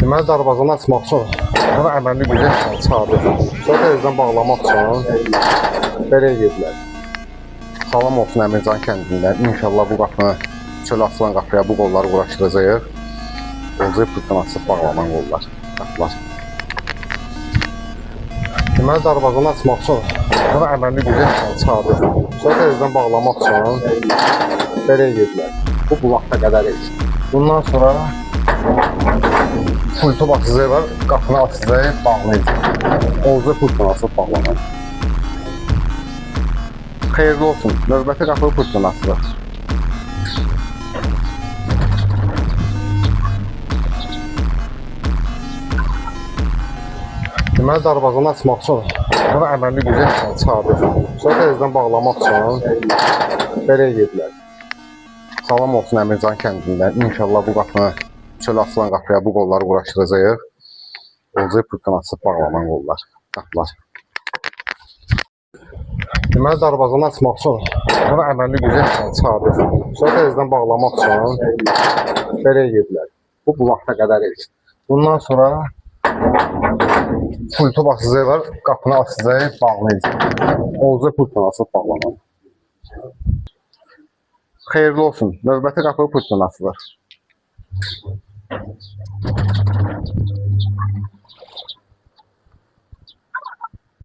Deməli, darvazanı açmaq üçün buna əməlli gücü çıxardır. Sonra təzədən bağlamaq üçün belə edirdilər. Salam olsun Əmircan kəndindən. İnşallah bu qapını, çölə açılan qapıya bu qolları quraşdıracağıq. Olacaq pultdan açıb bağlanan qollar, qapılar. Deməli, darvazanı açmaq üçün buna əməlli gücü çıxardır. Sonra təzədən bağlamaq üçün belə edirdilər. Bu vaxta qədər edir. Bundan sonra pultu basacaqlar, qapını açacaq, bağlayacaq. Olacaq pultdan açıb bağlanan. Xeyirli olsun. Növbəti qapı pultdan açılır. Deməli, darvazanı açmaq üçün buna əməlli gücü çıxardır. Sonra təzədən bağlamaq üçün belə edirdilər. Salam olsun Əmircan kəndindən. İnşallah bu qapını, çölə açılan qapıya bu qolları quraşdıracağıq. Olacaq pultdan açıb bağlanan qollar, qapılar. Deməli, darvazanı açmaq üçün buna əməlli gücü çıxardır. Sonra təzədən bağlamaq üçün belə edirdilər. Bu vaxta qədər edir. Bundan sonra pultu basacaqlar, qapını açacaq, bağlayacaq. Olacaq pultdan açıb bağlanan. Xeyirli olsun. Növbəti qapı pultdan açılır.